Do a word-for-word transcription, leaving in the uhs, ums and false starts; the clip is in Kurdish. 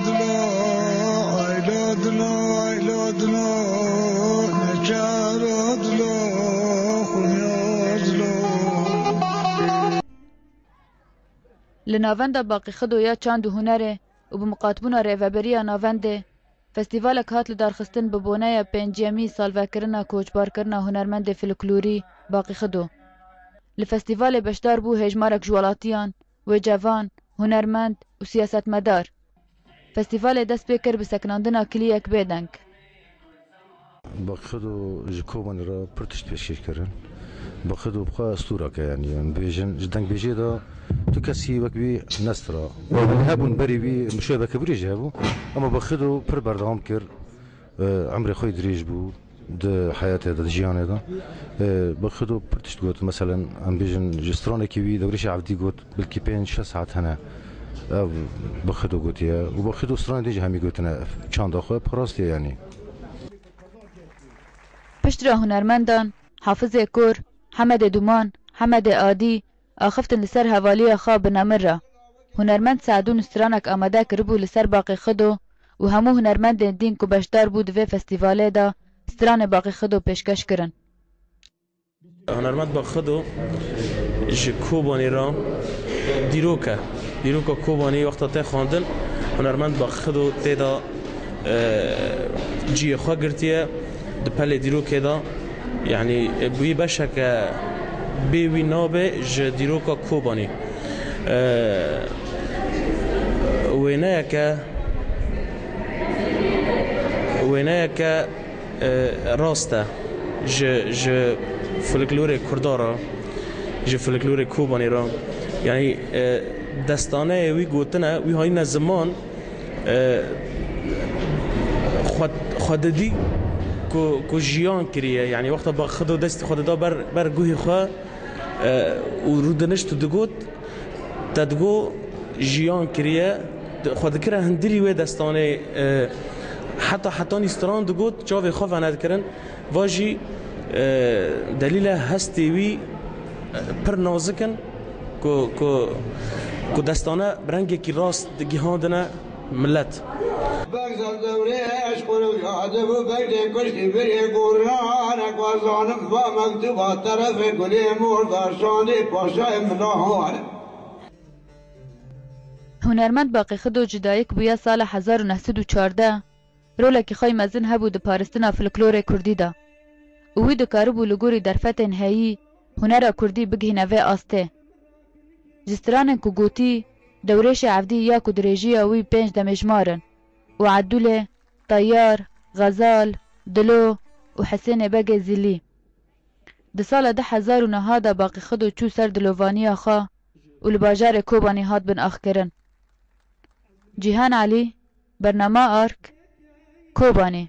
Dilo, ay lo dilo, ay lo dilo, neçara dilo, xunya dilo. Li navenda Baqî Xido ya çand û hunerê û bi miqatbûna rêveberiya navendê, festîvalek hat lidarxistin bi boneya pênciyemî salvekirina koçbarkirina hunermendê folklorî Baqî Xido. Li festîvalê beşdar bû hêjmarek ji welatiyan, wê cevan, hunermend û siyasetmedar. Festîvalê dest pê kir bi sekinandina kiliyek bêdeng. Baqî Xido ji Kobanê re pir tişt pêşkêş kirin. Baqî Xido bi xwe stûrek e, yanî, em bêjin, ji dengbêjiyê de tu kesî wek wî nestra. Hebûn berî wî, mişoyê vekebûrî jî hebû. Ama Baqî Xido pir berdewam kir. E, emrê xwe yî dirêj bû di heyatê de, di jiyanê de. E, Baqî Xido pir tişt got. Meselen, em bêjin, ji stranekî wî Dewrêşê Evdî got, belkî pênc şeş saet hene. Ev Baqî Xido gotiye. Û Baqî Xido stranê din jî hemî gotine, çanda xwe, bi xwe rastî ye, yanî. Piştre hunermendan Hafizê Kor, Hemedê Duman, Hemedê Adî, axiftin li ser hevaliya xwe bi nemir re. Hunermend Seedûn stranek amade kiribû li ser Baqî Xido û hemû hunermendên din ku beşdar bû di vê festîvalê de stranê Baqî Xido pêşkeş kirin. Hunermend Baqî Xido ji Kobanê re dîrok e. Dîroka Kobanê wexta tê xwendin, hunermend Baqî Xido tê de, e, cihê xwe girtiye di pelê dîrokê de. Yanî, e, wî beşeke bê wî nabe ji dîroka Kobanê. E, wêneyeke, wêneyeke e, rast e ji, ji folklorê Kurda re, ji folklorê Kobanê re. Yanî, e, destaneyê wî gotine, wî hayîne ziman, e, xwe, xwe didî ku, ku jiyan kiriye. Yanî wexta Baqî Xido destî xwe dida ber, ber guhê xwe, e, û rûdinişt û digot, te digot jiyan kiriye, xwe dikire hundirî wê destanê, e, heta hetanî stran digot, çavê xwe venedikirin. Va jî, e, delîle hestê wî, e, pir nazik in ku, ku, ku destane bi rengekî rast digihandine millet. Beg zer dewrê eşq û rewşa dibû, beg dê kuştî birê gorane, ku ez zanim va mektuba terefê gulê mor da şanê paşayê min a hane. Hunermend Baqî Xido ji dayik bûye sala hezar û neh sed û çardeh, rolekî xwe yî mezin hebû di paristina folklorê kurdî de û wî dikaribû li gorî derfetên heyî hunera kurdî bigihîne vê astê. Ji stranên ku gotî, Dewrêşê Evdî ya ku dirêjiya wî pênc demêjmar in û Edûlê, Teyar, Xezal, Dilo û Hisênê Begê Zîlî. Di sala du hezar û neh de Baqî Xido çû ser dilovaniya xwe û li bajarê Kobanê hat binaxkirin. Cîhan Elî, bernama Ark, Kobanê.